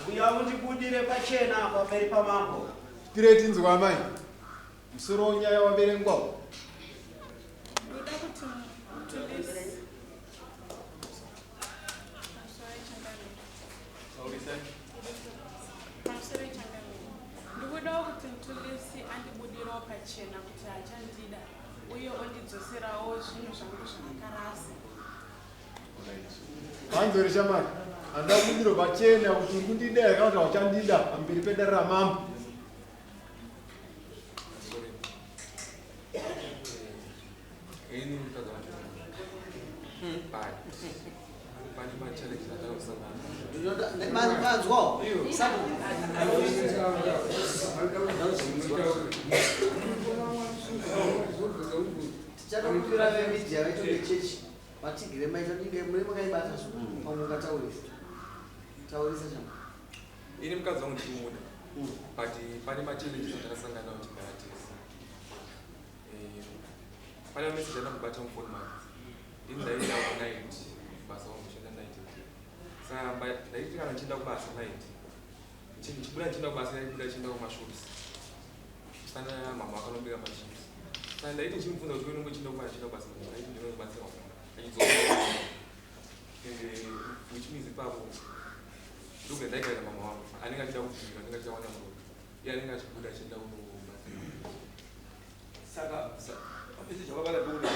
Uya undibudire pachena pamberi pamambo. Tirei tinzwa amai. Musoro wenyaya waverengwa. Ndoda kuti Mthulisi. Pamusoro changamire. Pamusoro changamire. Ndikudawo kuti Mthulisi andibudirawo pachena kuti haachandida uye ondidzoserawo zvinhu zvangu zvandakarasa. Hanzori shamwari, handida kubudiro pachena kuti uri kundida here kana kuti hauchandida pamberi pedare ramambo. Ini mukadzi wangu. But pane machallenges atakasangana. Manzwawo tichatokumbira vemedia vedu vechechi vatigire maita ndinge mune makaibata so pamwe ungataurisa taurisa chama. Ini mukadzi wangu ndikumuda. But pane machallenges atakasangana nawo tigara tese. Pane message andakubata mufoni make. Ini ndaenda night basa wangu kushanda night. Saka ndaiti kana ndichienda kubasa night. Ndichibuda ndichienda kubasa ndaibuda ndichienda kumashops. Sana mama akanobika machips. Saka ndaiti ndichimubvunza kuti unenge uchienda kubasa ndichienda kubasa ndaiti ndinobatsira kumba. Achidzoka. Which means ipapo ndobva ndaigara mama wangu anenge achida kubvira anenge achida kuwana murume iye anenge achibuda achienda kunobatsira. Saka mameseji akabata ndokuti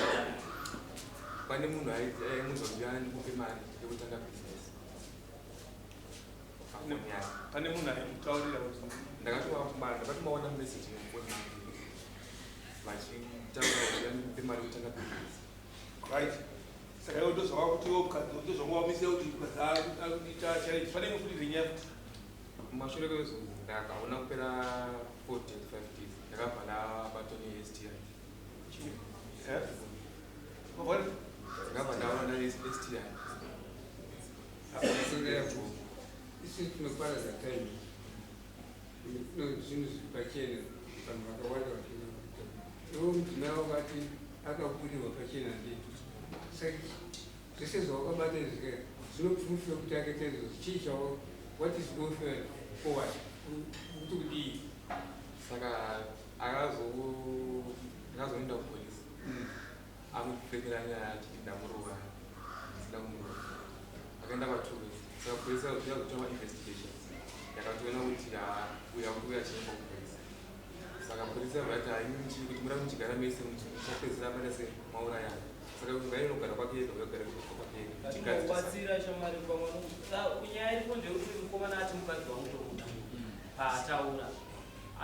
pane munhu aimuudza kuti andikupe mari yekutanga business pafoni yake. Pane munhu aimutaurira kuti ndakatomaona message mufoni make vachitaura kuti andikupe mari yekutanga business. Right, saka iwe ndozvavakuti iwe mukadzi ndozvangawamisira kuti mukadzi akuita challenge pane imwe futi renyaya futi. Mumashure kwezo ndakaona kupera 4 days 5 days ndakabva ndabatwa neSTI. Eh? Wabona? Ndakabva ndaona neSTI. Isu tinoparadza time zvinhu zviri pachena vanhu vakawanda vachina kuita. Iwe mudzimai wakati akabudirwa pachena ndii, saka zvese zvawakabata izvi zvino proof yekuti akaita izvozvo. Chii chavo? What is going forward kuti kudii? Saka akazoenda kupolisi akupfekera nyaya achiti ndamurova, ndisina kumurova. Akaenda kwa 2 weeks. Saka polisi yazoita mainvestigations yakatoona kuti uya kuuya achienda kupolisi. Saka polisi yabva yati haimi kuti muda muchigara mese muchapedzisira maita se maurayana. Saka ngainogara kwake ega, uyagara kwake ega. Tigadzirisa. Kubatsira shamwari pamwe nyaya iripo ndeyekuti mukomana ati mukadzi wangu tomuda paataura,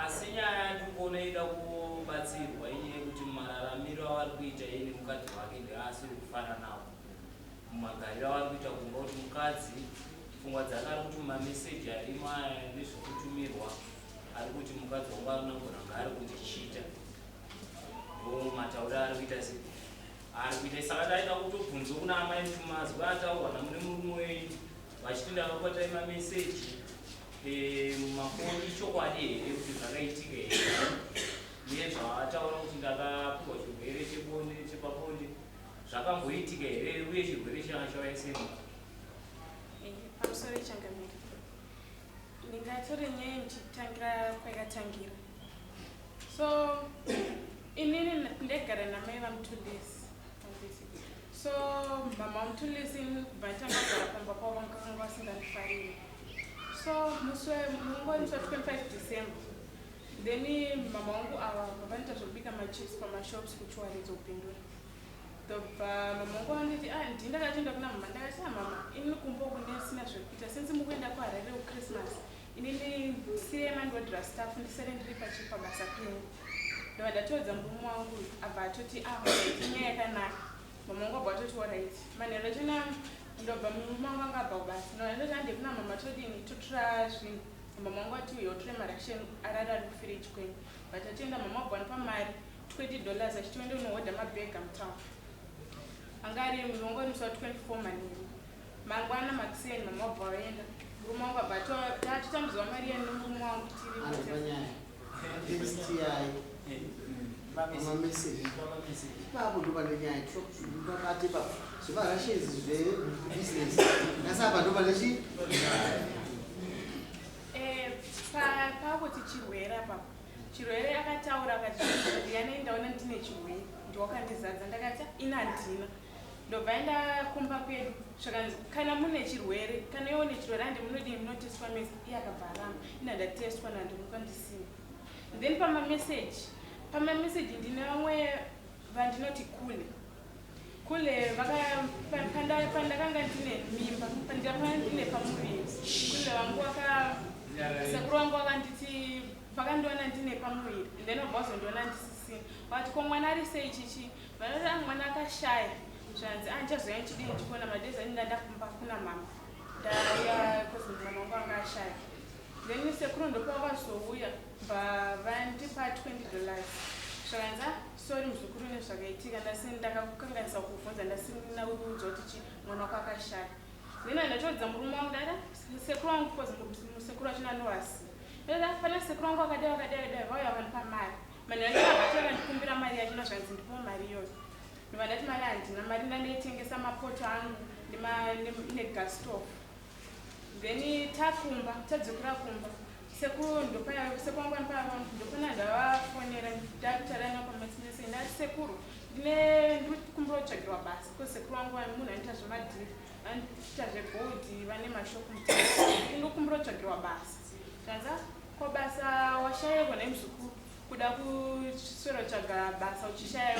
asi nyaya yandikuona ida kubatsirwa inyaya yekuti mararamiro avari kuita iye nemukadzi wake ndeasiri kufara nawo, mumagariro avari kuita kumba, kuti mukadzi pfungwa dzake ari kuti mumameseji arimo aya nezvekutumirwa ari kuti mukadzi wangu ari nangoranga ari kundichita, ndo matauriro ari kuita se ari kuita. Saka daida kutobvunzwa kuna amai kuti mazwi ataurwa namune murume wenyu vachiti ndakakubatai mameseji mumafoni ichokwadi here, kuti zvakaitika here, nezvaataura kuti ndakapiwa chirwere chebonde chepabonde zvakamboitika here, uye chirwere changa chauya sei? Pamusoro changamire, ndingatore nyaya ndichitangira kwayakatangira. So inini ndegara namai vaMutulisi. So mama vaMutulisi kubva nditanga pamba pavo vanga vasingandifariri. So musi munguva wa25 December, then mama vangu ava vanoita zvekubika machips pamashops kuChiwaridzo kuBindura. Ndobva mama vangu vanditi, ah, ndii ndakatoenda kuna mama, ndakati, ah, mama, inini kumba uku ndisina zvekuita since mukuenda kuHarare kuChristmas, inini siyai mandiodhera stuff ndisare ndiri pachipabasa penyu. Ndobva ndatoudza murume wangu, abva atoti, ah, alright, inyaya yakanaka. Mama wangu abva atoti alright. Manheru achona ndobva murume wangu anga abva kubasa, ndobva ndati hande kuna mama, todini, totora zvinhu. Mama wangu ati uyo utore maration arari ari kufiriji kwenyu. But atienda, mama wabva wanipa mari $20 achiti uende unohodha mabhega mutown. Anga ari munongo musi wa24 manheru. Mangwana makuseni mama wabva waenda, murume wangu abva tatotambidzwa mari yani nemurume wangu tiri Anhu panyaya STI pamameseji ipapo ndo pane nyaya tobate ipapo zvemarashens zvebusiness, asi apa ndo pane chi Pakuti chirwere apapo, chirwere akataura akati yanei ndaona ndine chirwere, ndiwakandizadza. Ndakati ina handina. Ndobva enda kumba kwedu, zvakanzi kana mune chirwere, kana iwe une chirwere handi munodii, munotestwa mese. Iye akabva aramba, ina ndatestwa nandimuka ndisina. Then pamameseji ndine vamwe vandinoti kule kule pandakanga ndine mimba, pandakanga ndine pamuviri, kule vangu vaka sekuru vangu vakanditi vakandiona ndine pamuviri, then vabva vazondiona ndisisina. Vakati ko mwana ari sei chichi? Vanoti "Ah, mwana akashaya." Zvanzi andichazouya ndichidii ndichikuona madezi ani ndakumba kuna mama, ndauya cause mwana wangu anga ashaya. Then sekuru ndopavazouya vandipa $20, zvakanzi "Ah, sorry muzukuru nezvakaitika, ndakakukanganisa kuvhunza, ndasina kuudza kuti chi mwana wako akashaya." Then ndatoudza murume wangu, ndada sekuru wangu cause sekuru wachona anovasiya. Ndada pana sekuru wangu akadai akadai akadai, vauya vakandipa mari manhu acho vakati vakandikumbira mari yachona, zvanzi ndipowo mari iyoyo. Ndobva ndati mari handina, mari ndandaitengesa mapoto angu negas stove. Then takumba, tadzokera kumba, sekuru sekuru wangu ndopana ndavafonera, ndakutaura navo pamessage. Ndati sekuru, ndine ndiri kukumbira kutsvagirwa basa because sekuru wangu munhu anoita zvemadhiri, vanoita zvegold, vane mashopu mutemo, ndinokumbira kutsvagirwa basa. Zvanzi ko basa washayirwa nemuzukuru, kuda kuswera kutsvaga basa uchishaya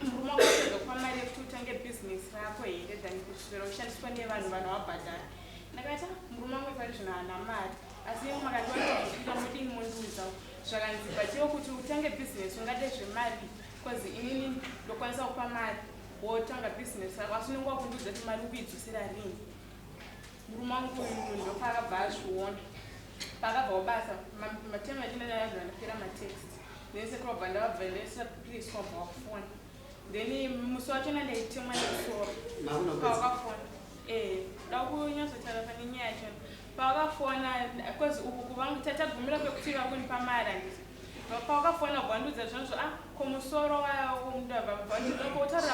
murume wako kutsvaga kupa mari yekuti utange bhizinesi rako here than kuswera ushandiswa nevanhu, vanhu vabhadhara. Ndakati "Ah, murume wangu pari zvino haana mari, asi makandiwanaa mudini mondiudzawo." Zvakanzi but iwo kuti utange bhizinesi ungade zvemari because inini ndokwanisa kupa mari wotanga bhizinesi rako, asi unenge wakundiudza kuti mari ukuidzosera rini. Murume wangu uyu ndopaakabva azviona paakabva kubasa matemu achinaa ndapera matext. Then sekuru vabva ndavabva ndaisa please wabva wafona. Then musi wachona ndaitemwa nemusoro pawakafona, da kunyatsotaura pane nyaya yachona. Pawakafona, because uku kuvangu tatagumira kwekuti vakunipa mari handiti, pawakafona bwandiudza zvonzvo ah ko musoro wautaurira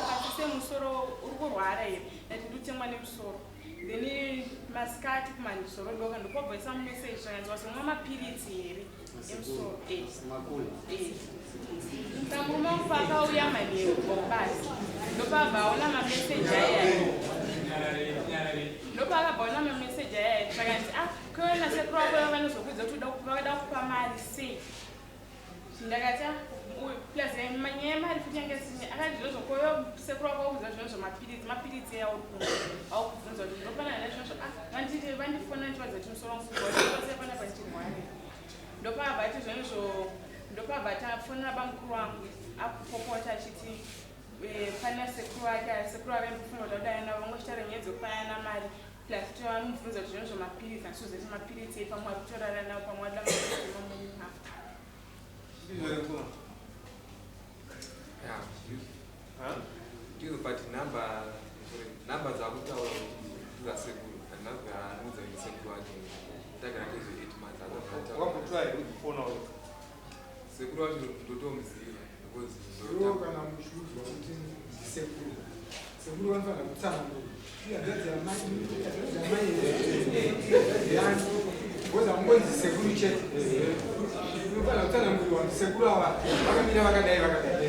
pasi semusoro uri kurwara here? Ndati ndiutemwa nemusoro. Then masikati kumandisoro ndoka ndopabvaisa mumeseji, zvakanzi wazomwa mapiritsi here emusoro? Saka murume wangu paakauya manheru kubva kubasa, ndopabva aona mameseji ayaya, ndopaakabva aona mameseji ayaya, zvakanzi ah kuona sekuru wako vanozokuudza kuti vakada kupa mari sei. Ndakati ah, plus nyaya yemari futi yange sine. Akati zvozvo koyo sekuru wako wakuudza zvino zvomapiritsi, mapiritsi eya uri kumwa aukubvunza kuti ndopana nezvozvo. Ah, vanditi vandifona ndichivaudza kuti musoro wangu kurwadza pana pandichirwara. Ndopabva ati zvonizvo, ndopabva tafonera bamukuru wangu akupopota achiti pana sekuru ake, sekuru ake ndikufunga kuti adai navo vangochitaura nyaya dzekupanana mari, plus tovamubvunza kuti zvino zvomapiritsi handisozoti mapiritsi ei, pamwe ari kutorara navo, pamwe ada mapiritsi emamorning after. Ndizvo here mukoma? Yeah, ndizvo, but number, sorry, number dzakutaura kuti ndidzasekuru handina anoudza kuti sekuru wacho tagara tezve 8 months. Wakambotura here kufona uyo? Sekuru wacho ndotomuziva because Iwo kana muchiudzwa kuti ndisekuru, sekuru vanofanira kutsanangura ihanzvadzi yamai, hanzvadzi yamai here, hanzvadzi yani, because hamungonzi sekuru chete. Unofanira kutsanangurirwa kuti sekuru ava vakamira vakadai vakadai,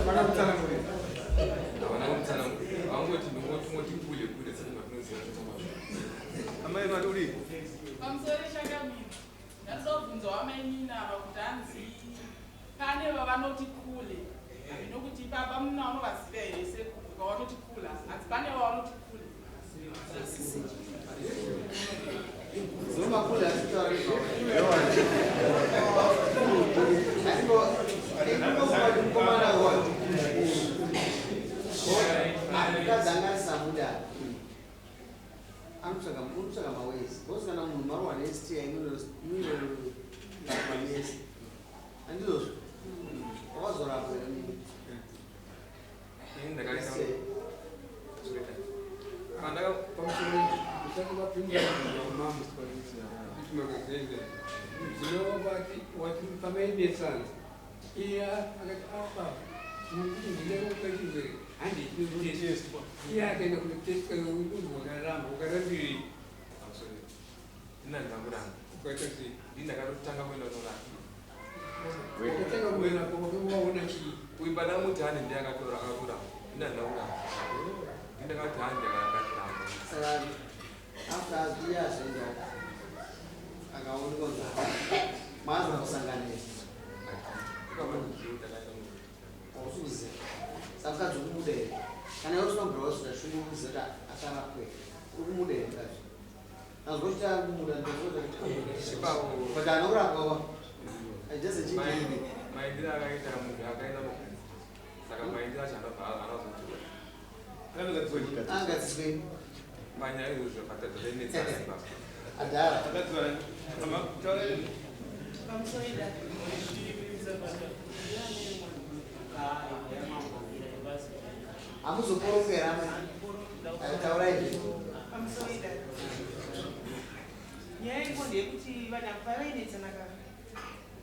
vakakutsanangurira? Havana kutsanangura, vangoti ndongotongoti kule kule sezvatinoziva zvakwazvo. Amai mari uri? Pamusoro chakamira, ndatoda kubvunza wamainini ava kuti hanzi pane vavanoti kule, nokuti baba muna vanovaziva here sekuru vavanoti kule? Hanzi pane vavanoti kule. Zomakule asitaura mukomana wacho mukadzi anga asisamuda, anotsvaga unotsvaga mawezi because kana munhu marohwa neSTI inorapwa nese, handizvozvo? Wakazorapwa here munhu? Ini ndakaita pandaka pamusoro. Usati wapindura mambo kuti makazoenda dzinova wati pamaidetsana, iye akati apa ndine chirwere handichinotestwa, iye akaenda kunotestwa, unzi wakaramba, wakarambirei? Ina ndakuramba. Ukaita sei? Ndini ndakatotanga kuenda kunorapwa. Wakatanga kuenda waona chii? Uyu pandamuti hande ndiye akatora akakurapa. Ini handina kurapa. Ndini ndakati hande akatirapa. Saka after iye azoenda akaonekwa kunzi maazona kusangana here? Hausi kuziva. Saka mukadzi uri kumuda here? Kana iwe usina kubvira wasvika shungu uri kuziva kuti acharapwe, uri kumuda here mukadzi? Nazwa kuti ari kumuda Ipapo. But haana kurapwa wa. It doesn't change anything. Maendero akaita munhu akaenda kugadzirisa. Saka maendero acho anobva anazotora. Angadziswei? Panyaya izvozvo zvakainetsana ipapo. Adhara. Pamusoro idare. Hamuzoporongera amai. Taurai. Pamusoro idare. Nyaya iripo ndeyekuti vanhu ava pavainetsana kare,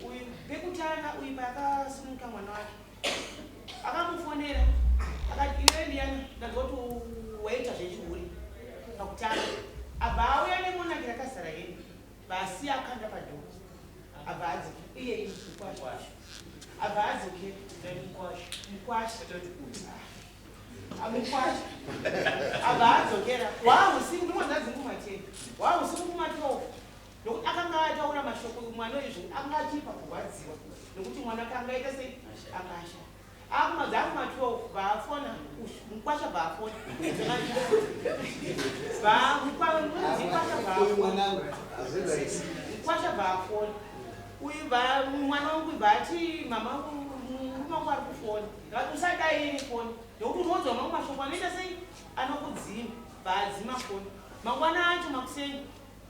uyu pekutanga uyu paakasununguka mwana wake akamufonera akati, "Iwe ndiyani? Ndanzwa kuti waita zvechihure." Pakutanga abva auya nemonaki rakazara hembe, vasiya akanda padhoo, abva adzoke iye mukwasha, abva adzokera mukwasha, mukwasha abva adzokera hwausiku, ndimwanzadzi kuma-10, hwausiku kuma-12, nokuti akanga ataura mashoko mwana uyu, akanga achipa kurwadziwa nokuti mwana akanga aita sei, akasha akumadza akuma-12 vaafona mukwasha, vaafona Uyu mwanangu hazvigaisi. Mukwasha vaafona uyu, mwana wangu vati, "Mama, murume wangu ari kufona." Ndakati, "Usadai foni nokuti unonzwa mamwe mashoko anoita sei, anokudzima." Vaadzima foni. Mangwana acho makuseni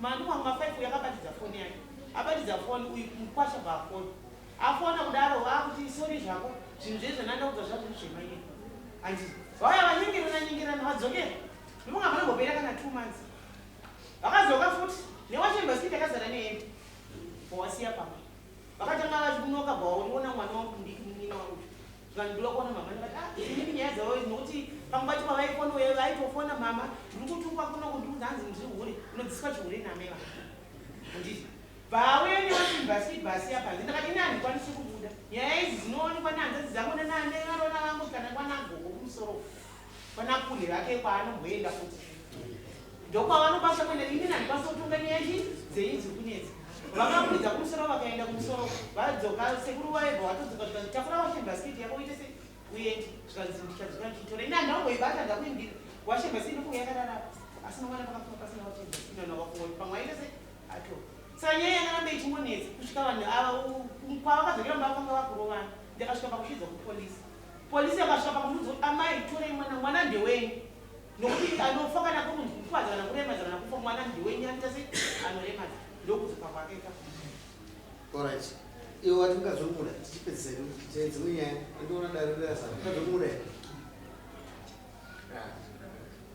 mandimwanga 5 yakabatidza foni yake, abatidza foni uyu mukwasha vaafona, afona kudaro vakuti, "Sorry zvako, zvinhu zvezvo ndandaudza zvazvinhu zvemanyeni." Handiti vauya vanyengerana nyengerana, vadzokera. Ndofunga vanongopera kana 2 months, vakadzoka futi newashing basket yakazara nehembe, wawasiya pamwe. Vakatanga vachikunoka, bvawaona mwana wangu mudiki, munin'ina wangu, zvikandidola kuona mama. Ndikati, "Ah, inini nyaya dzavo idzi," nokuti pamwe pacho pavaifona uye vaitofona, "Mama, ndiri kutukwa kuno, kundiudza hanzi ndiri hure." Unodziswa chihure namai vangu, handiti? Vauya newashing basket, basiya panze. Ndakati, "Ini handikwanisi kubuda. Nyaya idzi dzinoonekwa nehanzadzi dzangu nevarona vangu kana kwanagogo kumusoro, kwana kule vake kwaanomboenda futi, ndokwavanokwanisa kuenda. Inini handikwanisi kutonga nyaya chi dzenyu dziri kunetsa." Vakakwidza kumusoro, vakaenda kumusoro, vadzoka, sekuru vaibva vatodzoka, zvikanzi, "Takura washing basket yako uite se uende." Zvikanzi, "Ndichadzoka ndichitora." Ini handinamboibata, ndakuimbira washing basket ndofunga yakararapa, asi mangwana pakafunga pasina washing basket. Vanhu vakafunga pamwe aita se atora. Saka nyaya yakaramba ichingonetsa kusvika vanhu ava kwavakadzokera mumba vakanga vakurovana. Ndakasvika pakusvidza kupolisi. Polisi yakasvika pakundiudza kuti, "Amai, torei mwana, mwana ndewenyu, nokuti anofa kana kukwadza kana kuremadza kana kufa, mwana ndewenyu, anoita sei, anoremadza." Ndokudzoka kwake ka. Alright. Iwe wati mukadzi womuda, tichipedzisa dzimwe nyaya. Andiona dare rerasa. Mukadzi womuda here?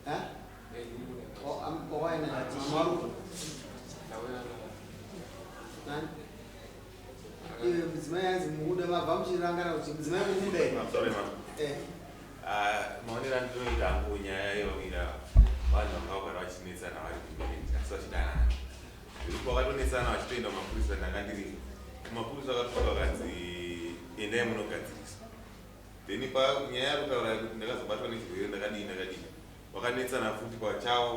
Ha? Wawaina mama warupo? Nani? Iwe mudzimai anzi muda, mabva muchirangana kuti mudzimai mumuda here? I'm sorry, ma'am. Eh. Ah, maonero andinoita hangu nyaya yevaviri ava, vanhu vanga vagara vachinetsana vari kumarriage asi vachidanana. Zvekuti vakatonetsana vachitoenda kumapurisa, ndanga ndirimo. Kumapurisa vakasvika vakanzi, "Endai munogadzirisa." Then panyaya yakutaura yekuti ndakazobatwa nechirwere, ndakadii ndakadii, vakanetsana futi pachavo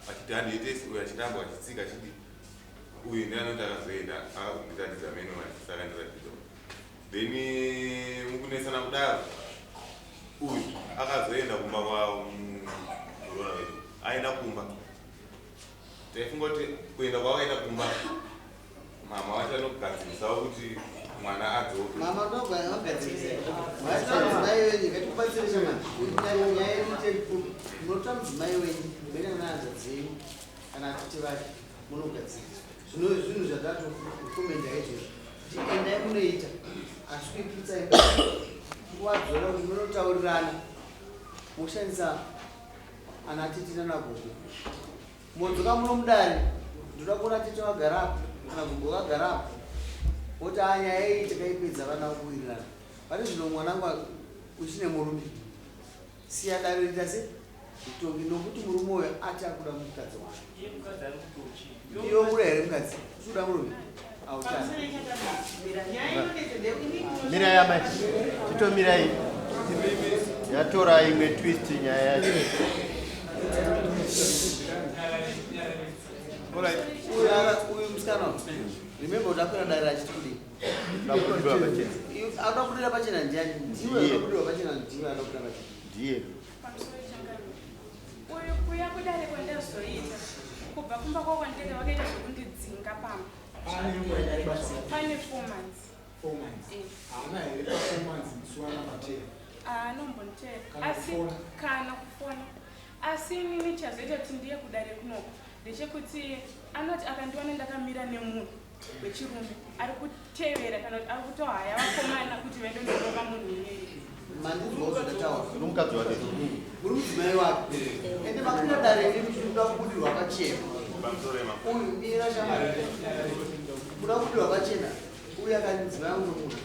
vachiti handiitesi, uyu achiramba achitsika achidi uyu ndiye anoti akazoenda akazondiratidza meno akandiratidza. Then mukunetsana kudaro uyu akazoenda kumba kwamuroora wedu. Aenda kumba, taifunga kuti kuenda kwakaenda kumba mama wacho anogadzirisawo kuti mwana adzoke. Mama ndogadzirisa. Mudzimai wenyu ngatikubatsire chama. Nyaya yedu ite munotora mudzimai wenyu mene nehanzvadzi yenyu kana atete vake munogadzirisa. Zvino zvinhu zvatatokomenda izvozvo kuti endai munoita, asi kuipitsai kuvadzora kuti munotaurirana moshandisa ana tete nanagogo, modzoka muno mudare. Ndoda kuona tete vagarapo kana gogo vagarapo, oti a nyaya iyi takaipedza, vana vakuwirirana. Pane zvino mwanangu uchine murume, siya dare rita se. Utongi nokuti murume uyo ati akuda mukadzi wake. Iye mukadzi ari kutochi. Iwe uri here mukadzi? Usuda murume? Auchani. Mirai amai, chitomirai. Yatora imwe twist nyaya yacho. Uyu musikana uyu, remember kuti akwira dare achiti kudii? Akubudirwa pachena. Anoda kubudira pachena ndiani? Ndiwe Ndiye. anobudirwa pachena, ndiwe anobuda pachena. Ndiye. Pamusoro changamire. Uyu kuya kudare kwandazoita kubva kumba kwako ndega vakaita zvekundidzinga pamba. Pane nguva yakareba zvakadii? Pane 4 months. 4 months. Eh. Haana here pa4 months musi wanambatera? Anombonditera. Kana Asi kufona? kana kufona. Asi inini chazoita kuti ndiye kudare kunoko ndechekuti anoti akandiona ndakamira nemunhu wechirume ari kutevera kana kuti ari kutohaya vakomana kuti vaende ndorova munhu iyeye. Mandinzwa zvandataura. Uri mukadzi wake. Uri mudzimai wake. Ende makwira dare iri muchida kubudirwa pachena. Pamusoro yemafuta. Uyu mira shamwari. Kuda kubudirwa pachena. Uyu akati mudzimai wangu ndomuda.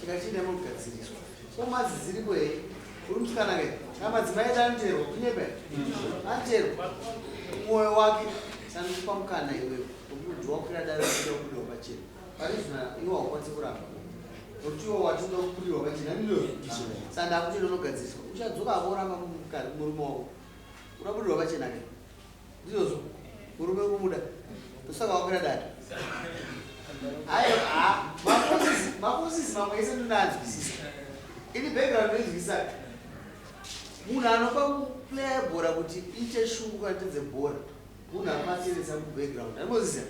Tikachienda mukugadziriswa. 4 months dziripo here? Uri musikana ke? Kana madzimai edu anoteerwa kunyepa here? Anoteerwa. Mwoyo wake sandipa mukana iwewe. Wekuti wakwira dare uchida kubudirwa pachena. Pari zvino iwe haukwanisi kuramba. Nokuti iwe watinoda kubudirwa pachena ndizvo. Saka ndakuti unogadziriswa. Uchadzoka hako uramba murume wako. Unobudirwa pachena ke? Ndizvozvo. Murume kumuda. Ndosaka wakwira dare. Ayo, maforces mamwe ese ndinonanzwisisa. Ini background ndinonzwisisa. Munhu anopa kuplaya bhora kuti iite shungu kana tedze bhora. Munhu anomateresa kubackground. Andimozvisiya?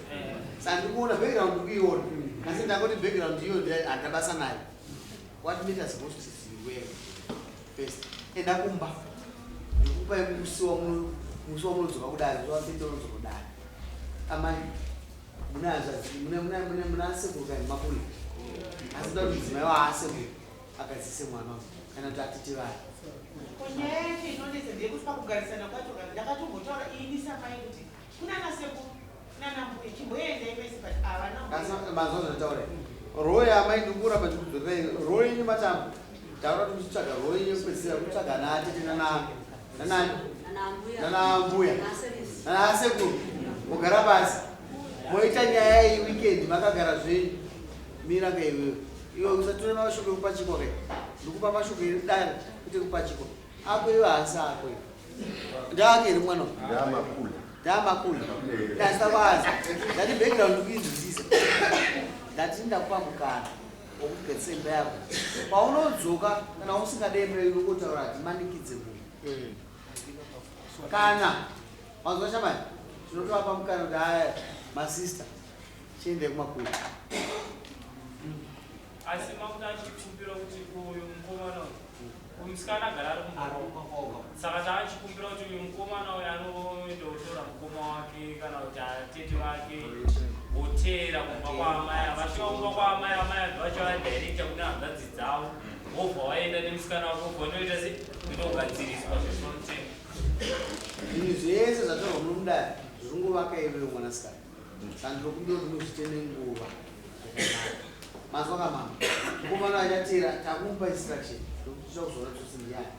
Saka ndikuona background kuiona. Asi ndangoti background iyo handina basa nayo. What matters most is iwewe. First, enda kumba. Ndikupai musi wamunodzoka kudare, musi wapete unodzoka kudare. Amai, mune hanzvadzi, muna sekuru kai makuri. Asi ndoda kuti mudzimai waasekuru agadzise mwana uyu kana kuti atete vake. Nyaya yacho inonetsa ndeyekuti pakugarisana kwacho kana ndakatombotaura ini samai kuti kunana sekuru nana mbuya chimboendai mese, but havana. Asi manzwa zvandataura. Role yamai, ndikuramba ndikudzorerai role yenyu matamba. Taura kuti muchitsvaga role yenyu yekupedzisira kutsvaga ana atete nanani nanambuya nanasekuru, mugara pasi moita nyaya iyi weekend makagara zvenyu. Mira ka iwewe, iwe usatore mashoko ekupachikwa kai. Ndikupa mashoko edare kuti kupachikwa ako iwe haasi ako iwe, ndaake here mwana uyu? Ndaamakula. Ndaamakula ndasina kwazi. Ndati background kuinzwisisa. Ndati ndakupa mukana wokugadzisa imba yako. Paunodzoka kana usingade imba iyo unongotaura, hatimanikidze munhu. Kana wanzwa shamani, tinotovapa mukana kuti aya masista chiendei kumakuru. Asi makuti achikumbira kuti uyu mukomana uyu, musikana agara ari kumba, saka taachikumbira kuti uyu mukomana uyu anoenda kutora mukoma wake kana kuti atete vake voteera kumba kwaamai. Vasvika kumba kwaamai, amai vacho vadirecta kune hanzvadzi dzavo, vobva vaenda nemusikana wake, vobva vanoita se kunogadziriswa zvezvinomutenga. Zvinhu zvese zvatorwa muno mudare zviringovaka iwewe mwanasikana. Saka ndinokumbira kuti muzviite nenguva zvakanaka. Mazwa kamama, mukomana achateera takumupa instruction nokuti tichakuzoona kuti ndiyani.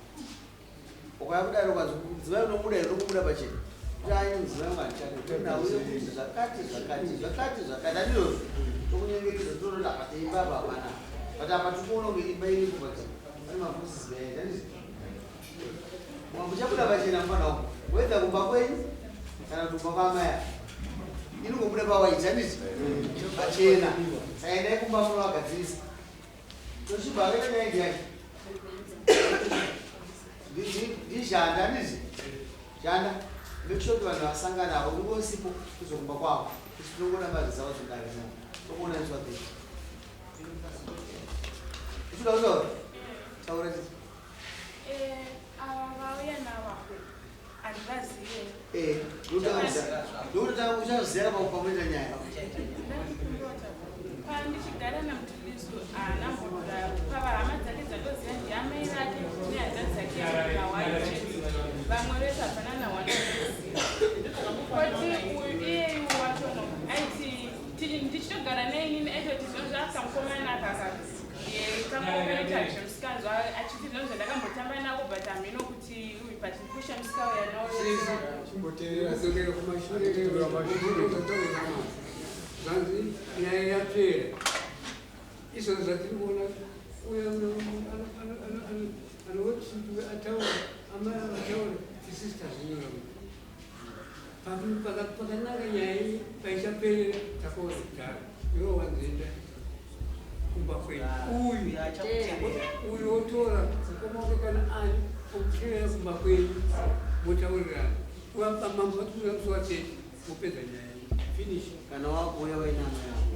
Ukauya kudare ukanzi mudzimai unomuda here, unomuda pachena kuti ai mudzimai wangu handichadi nauye kuti zvakati zvakati zvakati zvakati handizvozvo. Tokunyengetedza totoda apa imba apa hapana, but apa tikuona kunge imba iripo, but pane maforces behind, handizvo? Muchabuda pachena mufana wangu, whether kumba kwenyu kana kuti kumba kwaamai ava, inongobuda pawaiti, handiti? Pachena. Saka endai kumba munovagadzirisa. Tochibva akaita nyaya ndiyani? Ndizhanda, handiti? Zhanda, make sure kuti vanhu vasangana avo unenge usipo kuzokumba kwavo. Isu tinongoona maresults mudare muno, tokuona nesu vapedza. Uchida kutaura, taura titi. Ava vauya navo handivazive. Ndokutotanga uchaziva pamunoita nyaya. Pandichigara naMutuliso haana mbodaro. Pava hama dzake dzandoziva ndiamai vake nehanzvadzi dzake nawani chete. Vamwe vese hapana nawana anoziva. Koti uyu iyeyu wachono aiti ndichitogara neinini aitoti zvino zvakamukomana akaka kamukaita zvemusikanzwa achiti zvino zvandakambotamba nako, but hameno kuti uyu but ndikushamisika uya nawo. Chimboteerera. Kudzokera kumashure, zvanzi nyaya yapera. Izvozvo zvatiri kuona, uya anoti ataura, amai ataura, isusu tazvinyora pakanaka. Nyaya iyi paichaperera takaona kudhara. Iwo wanzoenda kumba kwenyu, uyu uyu wotora mukoma wake kana ani, okuteera kumba kwenyu, motaurirana. Mambo vatiuza musi wa30, mopedza nyaya iyi, finish. Kana wakuuya wainama yako.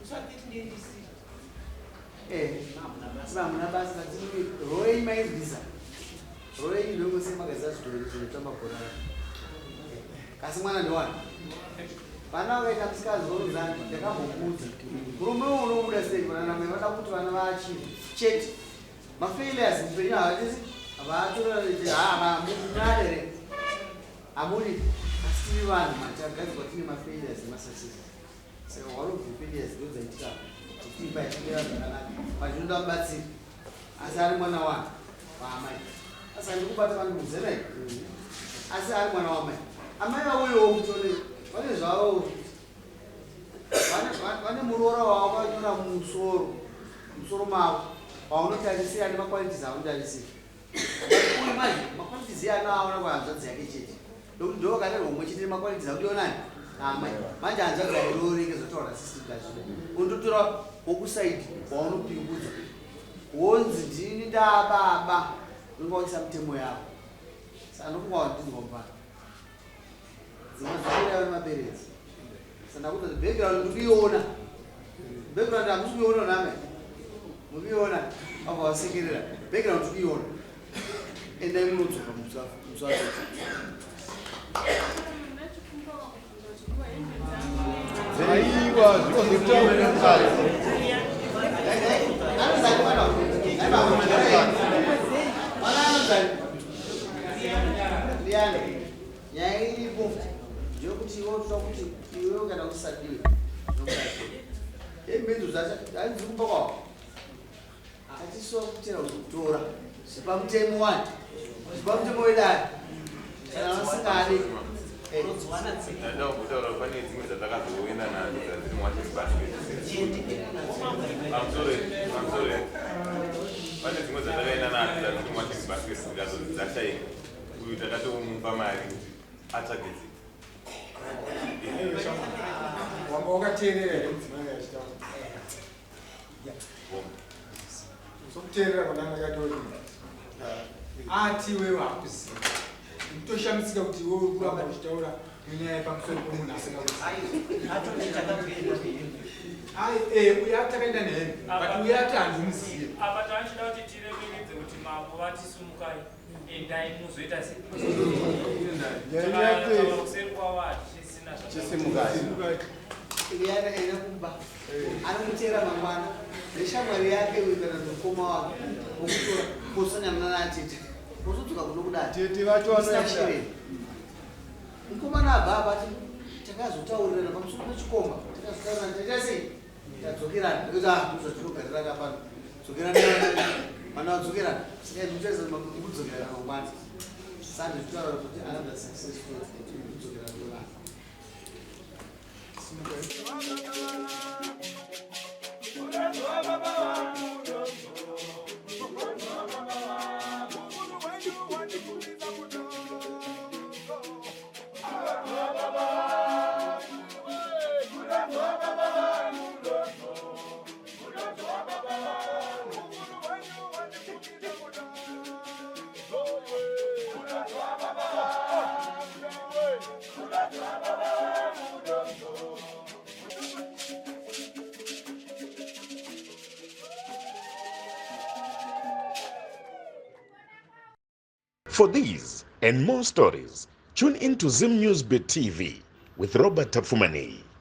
Usati ndendisi. Hamuna basa katiri roi mairwisa roi ndongose magaziva zvidhori zvinotamba bhora, kasi mwana ndewani. Vana vakaita musikazi voruzani, ndakambokudza murume uwo unobuda sei? Vana namai vada kuti vana vaachive chete. Mafailures mupenyu havatisi havatoraamunarere hamudi, asi tiri vanhu matagadzirwa tine mafailures nemasuccess. Saka one of the failures ndo dzaitika kuti imba yachimira zvakanaka, pachinoda mubatsiri, asi ari mwana wani waamai. Asi handiri kubata vanhu muzenai, asi ari mwana wamai, amai vauyewo kutone vane zvavo, vane muroora wavo vakanyora musoro mavo vaunotarisira nemaqualities aunotarisira. Uyu manje maqualities iye anoaona kuhanzvadzi yake chete, nokuti ndo vakarerwa mumwe chete nemaqualities audionani amai. Manje hanzvadzi airoreke zvotaura system kazvino, undotora wokusaidi waunopingudza, wonzi ndini ndababa, unonga waisa mitemo yavo. Saka nokunga wandinzwa mupana dzimwe dzinouraiwa nemaperenzi. Saka ndakuti background ndikuiona, background hamusi kuiona name, mukuiona vabva vasekerera. Background ndikuiona, endai munodzoka musazoto. Aiwa, zvinozotaura. Anozani mwana? Mwana anozani? Liyana, nyaya iripo ndeyekuti iwe utoda kuti iwewe kana usadiwe hembe dzacho hanzi kumba kwavo hatisiwa kutera kuzokutora zvipamutemo wani, zvipamutemo wedare kana vasingadi. Ndada kutaura, pane dzimwe dzatakazoenda nadzo dzadziri muwashing basket. Pamusoro, pamusoro, pane dzimwe dzatakaenda nadzo dzadziri muwashing basket, dzikazonzi dzashaika. Uyu takatomupa mari kuti atsvage dzimwe. Wanga wakateerera here mudzimai achitaura? Sokuteerera kwananga katori ati wewe hakuziva, kutoshamisika kuti iwewe uri kuramba uchitaura nenyaya yepamusoro pemunhu asingakuzivi. Uye ati takaenda nehembe, but uye ati handimuzive. Apa tachida kuti tiremekedze kuti mambo vatisumukai, endai muzoita sei. Kuseri kwavo hatichisina. Chisimukai. Liyana, enda kumba, anomuteera mangwana neshamwari yake uyu kana mukoma wake, wokutora posanyana natete, wozodzoka kuno kudai. Tete vacho vanoenda. Shireni mukomana abva apa ati takazotaurirana pamusoro pechikomba, takazotaurirana, taita sei, tadzokerana. Ndikuti ah, ndozvatinogarira kapano, dzokerana mana, vadzokerana. Saka ndikutarisa kudzokerana mangwana sande ndikutaura kuti another successful kudzokerana kwevana. For these and more stories, tune in to Zim News Bit TV with Robert Tafumani.